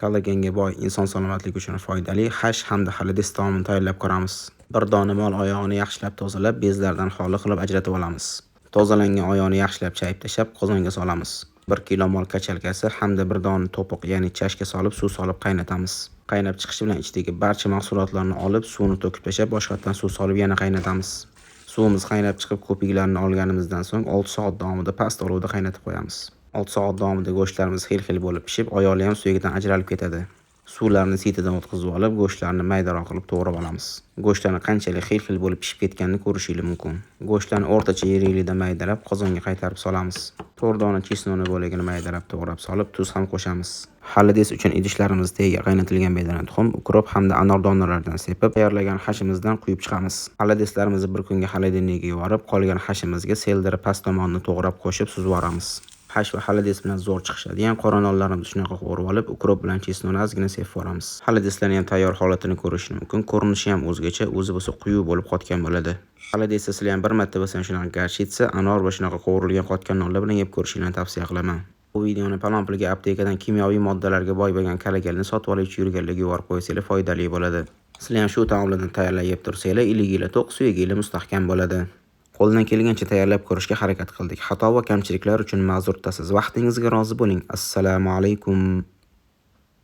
Kollagenga boy, inson salomatligi uchun foydali hash hamda xolodets taomini tayyorlab ko'ramiz. Bir dona mol oyog'ini yaxshilab tozalab, bezlardan xoli qilib ajratib olamiz. Tozalangan oyoqni yaxshilab chayib tashlab, qozonga solamiz. 1 kilo mol kachalkasi hamda bir dona to'piq, ya'ni chashka solib, suv solib qaynatamiz. Qaynab chiqishi bilan ichidagi barcha mahsulotlarni olib, suvni to'kib tashlab, boshqatdan suv solib yana qaynatamiz. Suvimiz qaynab chiqib, ko'piklarni olganimizdan so'ng 6 soat davomida past olovda qaynatib qo'yamiz. 6 soat davomida go'shtlarimiz xil-xil bo'lib pishib, oyoqlar ham suyagidan ajralib ketadi. Suvlarni sitidan o'tkazib olib, go'shtlarni maydaroq qilib to'g'rab olamiz. Go'shtlarni qanchalik xil-xil bo'lib pishib ketganini ko'rishingiz mumkin. Go'shtlarni o'rtacha yiriklikda maydalab, qozonga qaytarib solamiz. 4 dona chesnoni bo'lagini maydalab to'g'rab solib, tuz ham qo'shamiz. Xolodets uchun idishlarimiz tagiga qaynatilgan bedana tuxum, ukrop hamda anor donalaridan sepib, tayyorlagan hashimizdan quyib chiqamiz. Xolodetslarimizni bir kunga xolodilnikka yuborib, qolgan hashimizga selderi past tomonini to'g'rab qo'shib suzib yuboramiz. Hash va xolodets bilan zo'r chiqishadigan qora nonlarimizni shunaqa qovurib olib, ukrop bilan chesnoni ozgina sepib yuboramiz. Xolodetslarni ham tayyor holatini ko'rish mumkin. Ko'rinishi ham o'zgacha, o'zi bo'lsa quyuq bo'lib qotgan bo'ladi. Xolodetsni sizlar ham bir marta bo'lsa ham shunaqa gorchitsa, anor va shunaqa qovurilgan qotgan nonlar bilan yeb ko'rishingizni tavsiya qilaman. Bu videoni palon pulga aptekadan kimyoviy moddalarga boy bo'lgan kollagenni sotib olib yurganlarga yuborib qo'ysanglar foydali bo'ladi. Sizlar ham shu taomlardan tayyorlab yeb tursanglar, iliginglar to'q, suyaginglar mustahkam bo'ladi. Qo'ldan kelgancha tayyorlab ko'rishga harakat qildik. Xato va kamchiliklar uchun ma'zur tutasiz. Vaqtingizga rozi bo'ling. Assalomu alaykum.